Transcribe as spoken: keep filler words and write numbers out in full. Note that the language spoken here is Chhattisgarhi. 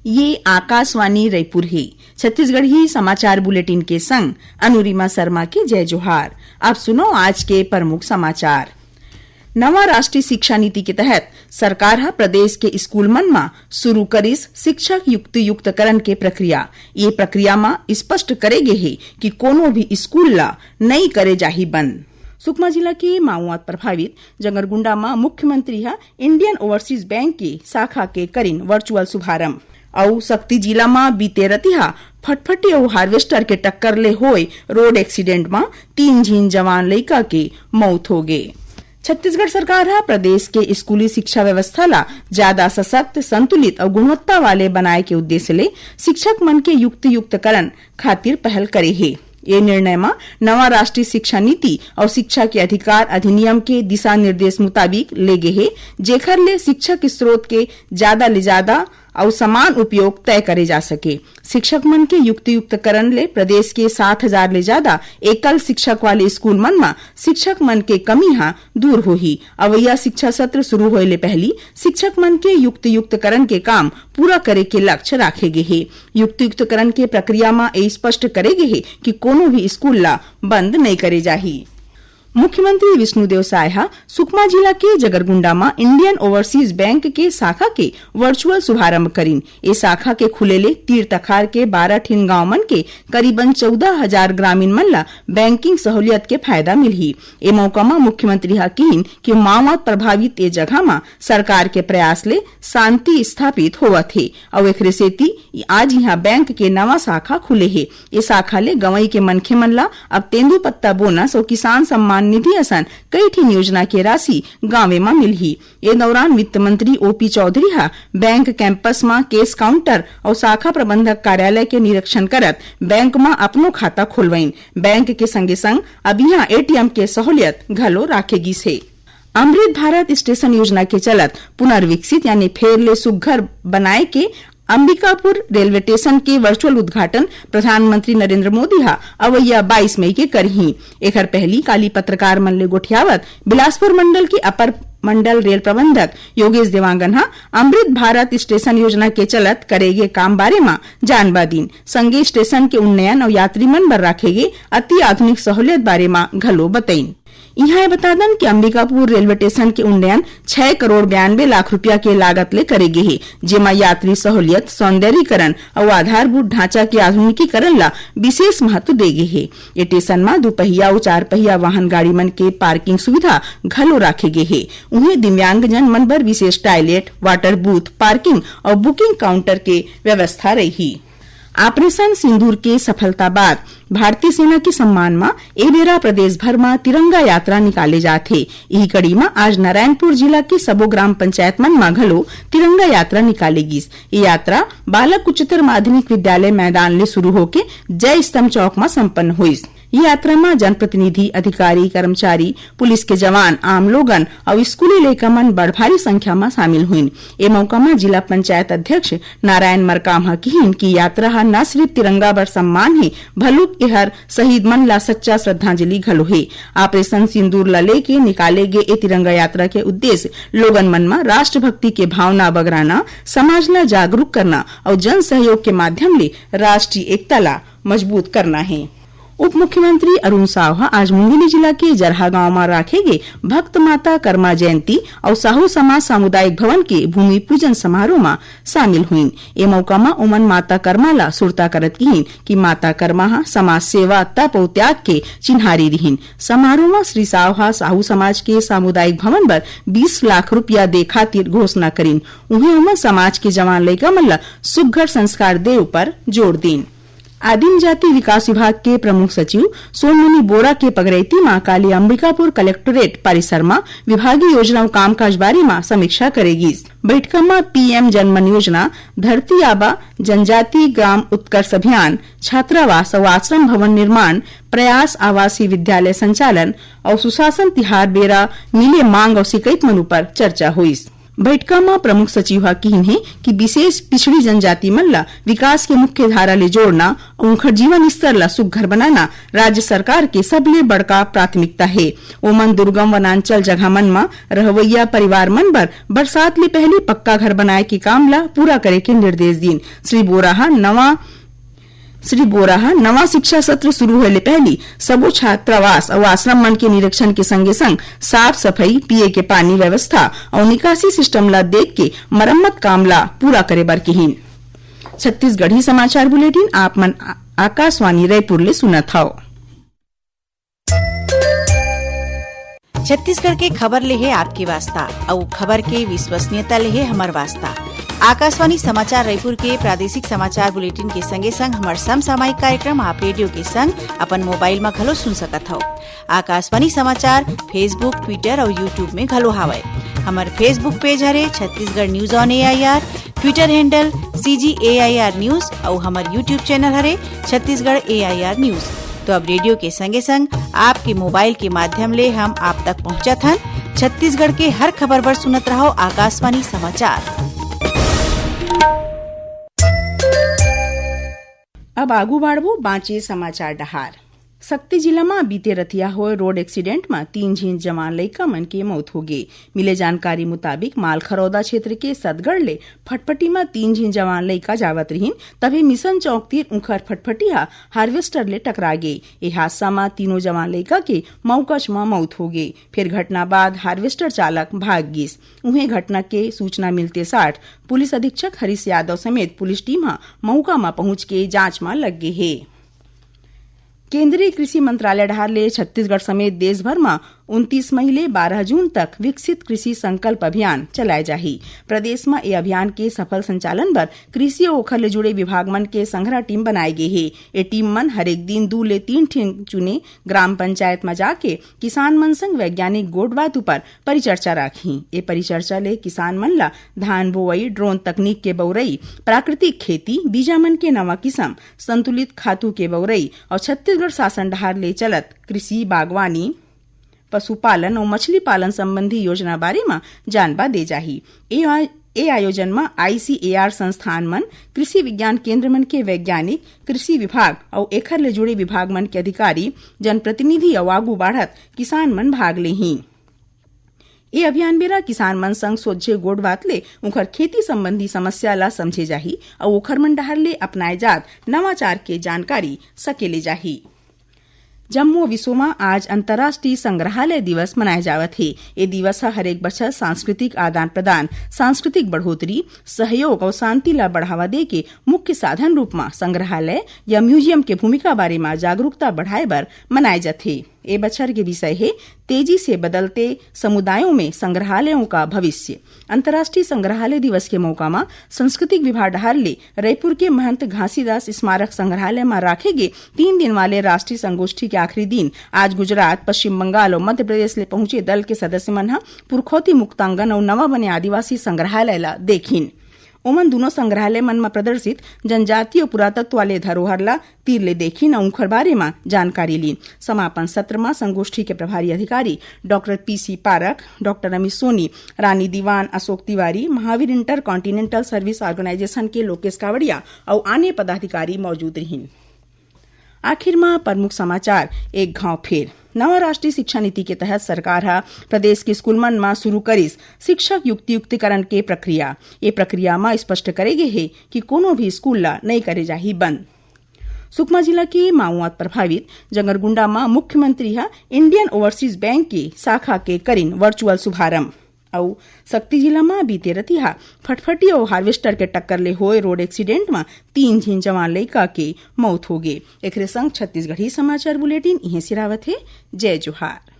ये आकाशवाणी रायपुर हे। छत्तीसगढ़ी समाचार बुलेटिन के संग अनुरिमा शर्मा के जय जोहार। अब सुनो आज के प्रमुख समाचार। नवा राष्ट्रीय शिक्षा नीति के तहत सरकार ह प्रदेश के स्कूल मन म शुरू करिस शिक्षक युक्तियुक्तकरण के प्रक्रिया। ये प्रक्रिया म स्पष्ट करे गे हे कि कोनो भी स्कूल ला नई करे जाही बंद। सुकमा जिला के माओवाद प्रभावित जगरगुंडा म मुख्यमंत्री ह इंडियन ओवरसीज बैंक के शाखा के करिन वर्चुअल शुभारंभ। अउ सक्ती जिला म बीते रतिहा फटफटी अउ हार्वेस्टर के टक्कर ले होय रोड एक्सीडेंट म तीन झिन जवान लइका के मौत होगे। छत्तीसगढ़ सरकार ह प्रदेश के स्कूली शिक्षा व्यवस्था ला ज्यादा सशक्त, संतुलित अउ गुणवत्ता वाले बनाए के उद्देश्य ले शिक्षक मन के युक्तियुक्तकरण खातिर पहल करे हे। ये निर्णय म नवा राष्ट्रीय शिक्षा नीति अउ शिक्षा के अधिकार अधिनियम के दिशा निर्देश मुताबिक ले गे हे, जेखर ले शिक्षक स्रोत के ज्यादा ले ज्यादा अउ समान उपयोग तय करे जा सके। शिक्षक मन के युक्तियुक्तकरण ले प्रदेश के सात हजार ले ज्यादा एकल शिक्षक वाले स्कूल मन म शिक्षक मन के कमी ह दूर होही। अवइया शिक्षा सत्र शुरू होए ले पहली शिक्षक मन के युक्तियुक्तकरण के काम पूरा करे के लक्ष्य राखे गे हे। युक्तियुक्तकरण के प्रक्रिया म ए स्पष्ट करे गे हे कि कोनो भी स्कूल ला बंद नइ करे जाही। मुख्यमंत्री विष्णुदेव साय ह सुकमा जिला के जगरगुंडा म इंडियन ओवरसीज बैंक के शाखा के वर्चुअल शुभारंभ करिन। ए शाखा के खुले ले तीर तखार के बारह ठिन गांव मन के करीबन चौदह हजार ग्रामीण मन ला बैंकिंग सहूलियत के फायदा मिलही। ए मौका म मुख्यमंत्री ह किहिन कि माओवाद प्रभावित ए जगह म सरकार के प्रयास ले शांति स्थापित होवत हे, अउ एखरे सेती आज इहां बैंक के नवा शाखा खुले हे। ए शाखा ले गंवई के मनखे मन ला अब तेंदूपत्ता बोनस अउ किसान सम्मान निधि असन कई ठिन योजना के राशि गांवे म मिलही। ए दौरान वित्त मंत्री ओपी चौधरी ह बैंक कैंपस म कैश काउंटर अउ शाखा प्रबंधक कार्यालय के निरीक्षण करत बैंक म अपनो खाता खोलवइन। बैंक के संगे संग अब इहां एटीएम के सहूलियत घलो राखे गिस हे। अमृत भारत स्टेशन योजना के चलत पुनर्विकसित यानी फेर ले सुघ्घर बनाए के अंबिकापुर रेलवे स्टेशन के वर्चुअल उद्घाटन प्रधानमंत्री नरेंद्र मोदी ह अवइया बाईस मई के करही। एखर पहली काली पत्रकार मन ले गोठियावत बिलासपुर मंडल के अपर मंडल रेल प्रबंधक योगेश देवांगन ह अमृत भारत स्टेशन योजना के चलत करे गे काम बारे म जानबा दिन, संगे स्टेशन के उन्नयन अउ यात्री मन बर राखे गे अति आधुनिक सहूलियत बारे म घलो बतइन। इहां ये बता दन कि अंबिकापुर रेलवे स्टेशन के उन्नयन छह करोड़ बयानबे लाख रुपया के लागत ले करे गे हे, जेमा यात्री सहूलियत, सौंदर्यीकरण अउ आधारभूत ढांचा के आधुनिकीकरण ला विशेष महत्व दे गे हे। ए स्टेशन म दुपहिया अउ चारपहिया वाहन गाड़ी मन के पार्किंग सुविधा घलो राखे गे हे। उहें दिव्यांगजन मन बर विशेष टॉयलेट, वाटर बूथ, पार्किंग अउ बुकिंग काउंटर के व्यवस्था रही। ऑपरेशन सिंदूर के सफलता बाद भारतीय सेना के सम्मान म ए बेरा प्रदेश भर म तिरंगा यात्रा निकाले जात हे। इही कड़ी म आज नारायणपुर जिला के सबो ग्राम पंचायत मन म घलो तिरंगा यात्रा निकाले गिस। ये यात्रा बालक उच्चतर माध्यमिक विद्यालय मैदान ले शुरू होके जय स्तंभ चौक म संपन्न होइस। ये यात्रा म जनप्रतिनिधि, अधिकारी, कर्मचारी, पुलिस के जवान, आम लोगन अउ स्कूली लइका मन बड़ भारी संख्या म शामिल होइन। ए मौका म जिला पंचायत अध्यक्ष नारायण मरकाम ह किहिन कि यात्रा ह न सिर्फ तिरंगा बर सम्मान हे, भलुक एहर शहीद मन ला सच्चा श्रद्धांजलि घलो हे। ऑपरेशन सिंदूर ला लेके निकाले गे ए तिरंगा यात्रा के उद्देश्य लोगन मन म राष्ट्रभक्ति के भावना बगराना, समाज ला जागरूक करना अउ जन सहयोग के माध्यम ले राष्ट्रीय एकता ला मजबूत करना हे। उप मुख्यमंत्री अरुण साव ह आज मुंगेली जिला के जरहा गांव म राखे गे भक्त माता कर्मा जयंती अउ साहू समाज सामुदायिक भवन के भूमि पूजन समारोह म शामिल होइन। ए मौका म ओमन माता कर्मा ला सुरता करत किहिन कि माता कर्मा ह समाज सेवा, तप अउ त्याग के चिन्हारी रिहिन। समारोह म श्री साव ह साहू समाज के सामुदायिक भवन बर बीस लाख रुपया दे खातिर घोषणा करिन। उहें ओमन समाज के जवान लइका मन ला सुघ्घर संस्कार दे ऊपर जोर दीन। आदिम जाति विकास विभाग के प्रमुख सचिव सोनमुनि बोरा के पगरैती म काली अंबिकापुर कलेक्टोरेट परिसर म विभागीय योजना अउ कामकाज बारे म समीक्षा करे गिस। बैठका म पीएम जनमन योजना, धरती आबा, जनजाति ग्राम उत्कर्ष अभियान, छात्रावास अउ आश्रम भवन निर्माण, प्रयास आवासीय विद्यालय संचालन अउ सुशासन तिहार बेरा मिले मांग अउ शिकायत मन ऊपर चर्चा होइस। बइठका म प्रमुख सचिव ह किहिन हे कि विशेष पिछड़ी जनजाति मन ल विकास के मुख्य धारा ले जोड़ना अउ उंखर जीवन स्तर ल सुघ्घर बनाना राज्य सरकार के सबले बड़का प्राथमिकता हे। ओमन दुर्गम वनांचल जगह मन म रहवइया परिवार मन बर बरसात ले पहिली पक्का घर बनाए के काम ल पूरा करे के निर्देश दीन। श्री बोरा ह नवा श्री बोरा ह नवा शिक्षा सत्र शुरू होए ले पहिली सबो छात्रावास अउ आश्रम मन के निरीक्षण के संगे संग साफ सफाई, पीए के पानी व्यवस्था अउ निकासी सिस्टम ला देख के मरम्मत काम ला पूरा करे बर किहिन। छत्तीसगढ़ी समाचार बुलेटिन आप मन आ-, आकाशवाणी रायपुर ले सुनत हव। छत्तीसगढ़ के खबर ले हे आपके वास्ता, अउ खबर के विश्वसनीयता ले हे हमर वास्ता। आकाशवाणी समाचार रायपुर के प्रादेशिक समाचार बुलेटिन के संगे संग हमर समसामयिक कार्यक्रम आप रेडियो के संग अपन मोबाइल म घलो सुन सकत हव। आकाशवाणी समाचार Facebook, Twitter अउ YouTube में घलो हावय। हमर Facebook पेज हरे Chhattisgarh news on AIR, Twitter handle CG AIR news अउ हमर YouTube चैनल हरे छत्तीसगढ़ एआईआर न्यूज। तो अब रेडियो के संगे संग आपके मोबाइल के माध्यम ले हम आप तक पहुंचत हन। छत्तीसगढ़ के हर खबर बर सुनत रहव आकाशवाणी समाचार। अब आगू बाढ़बो बांचे समाचार डहार। सक्ती जिला म बीते रतिया होए रोड एक्सीडेंट म तीन झिन जवान लइका मन के मौत होगे। मिले जानकारी मुताबिक, मालखरौदा क्षेत्र के सतगढ़ ले फटफटी म तीन झिन जवान लइका जावत रिहिन, तभे मिशन चौक तीर उंखर फटफटी ह हार्वेस्टर ले टकरा गे। ए हादसा म तीनों जवान लइका के मौकच म मौत होगे। फेर घटना बाद हार्वेस्टर चालक भाग गिस। उहें, घटना के सूचना मिलते साठ पुलिस अधीक्षक हरीश यादव समेत पुलिस टीम ह मौका म पहुंच के जांच म लग गे हे। केंद्रीय कृषि मंत्रालय डहार ले छत्तीसगढ़ समेत देश भर म उनतीस मई ले बारह जून तक विकसित कृषि संकल्प अभियान चलाए जाही। प्रदेश म ए अभियान के सफल संचालन बर कृषि अउ ओखर ले जुड़े विभाग मन के संघरा टीम बनाए गे हे। ए टीम मन हरेक दिन दू ले तीन ठिन चुने ग्राम पंचायत म जाके किसान मन संग वैज्ञानिक गोठ बात उपर परिचर्चा राखही। ए परिचर्चा ले किसान मन ल धान बोवई, ड्रोन तकनीक के बउरई, प्राकृतिक खेती, बीजा मन के नवा किसम, संतुलित खातू के बउरई अउ छत्तीसगढ़ शासन डहार ले चलत कृषि, बागवानी, पशुपालन अउ मछली पालन संबंधी योजना बारे म जानबा दे जाही। ए आ-, ए आयोजन म आईसीएआर संस्थान मन, कृषि विज्ञान केंद्र मन के वैज्ञानिक, कृषि विभाग अउ एखर ले जुड़े विभाग मन के अधिकारी, जनप्रतिनिधि अउ आगू बाढ़त किसान मन भाग लेही। ए अभियान बेरा किसान मन संग सोझे गोठ बात ले उंखर खेती संबंधी समस्या ला समझे जाही अउ ओखर मन डहार ले अपनाए जात नवाचार के जानकारी सकेले जाही। जम्मो विश्व म आज अंतर्राष्ट्रीय संग्रहालय दिवस मनाए जावत हे। ए दिवस ह हरेक बछर सांस्कृतिक आदान प्रदान, सांस्कृतिक बढ़ोतरी, सहयोग अउ शांति ला बढ़ावा दे के मुख्य साधन रूप म संग्रहालय या म्यूजियम के भूमिका बारे म जागरूकता बढ़ाए बर मनाए जाथे। ए बछर के विषय हे तेजी से बदलते समुदायों में संग्रहालयों का भविष्य। अंतर्राष्ट्रीय संग्रहालय दिवस के मौका म सांस्कृतिक विभाग डहार ले रायपुर के महंत घासीदास स्मारक संग्रहालय म राखे गे तीन दिन वाले राष्ट्रीय संगोष्ठी के आखिरी दिन आज गुजरात, पश्चिम बंगाल अउ मध्य प्रदेश ले पहुंचे दल के सदस्य मन ह पुरखौती मुक्तांगन अउ नवा बने आदिवासी संग्रहालय ल देखिन। ओमन दूनों संग्रहालय मन म प्रदर्शित जनजातीय पुरातत्व वाले धरोहर ला तीर ले देखिन अउ उंखर बारे म जानकारी लीन। समापन सत्र म संगोष्ठी के प्रभारी अधिकारी doctor P C Parakh, doctor Amit Soni, Rani Diwan, Ashok Tiwari, Mahavir inter continental service organisation के लोकेश कावड़िया अउ आने पदाधिकारी मौजूद रिहिन। आखिर म प्रमुख समाचार एक घाव फेर। नवा राष्ट्रीय शिक्षा नीति के तहत सरकार ह प्रदेश के स्कूल मन म शुरू करिस शिक्षक युक्तियुक्तिकरण के प्रक्रिया। ये प्रक्रिया म स्पष्ट करे गे हे कि कोनो भी स्कूल ल नइ करे जाही बंद। सुकमा जिला के माओवाद प्रभावित जंगरगुंडा म मुख्यमंत्री ह इंडियन ओवरसीज बैंक के शाखा के करिन वर्चुअल शुभारंभ। अउ सक्ती जिला म बीते रतिहा फटफटी अउ हार्वेस्टर के टक्कर ले होए रोड एक्सीडेंट म तीन झिन जवान लइका के मौत होगे। एकरे संग छत्तीसगढ़ी समाचार बुलेटिन इहें सिरावत हे। जय जोहार।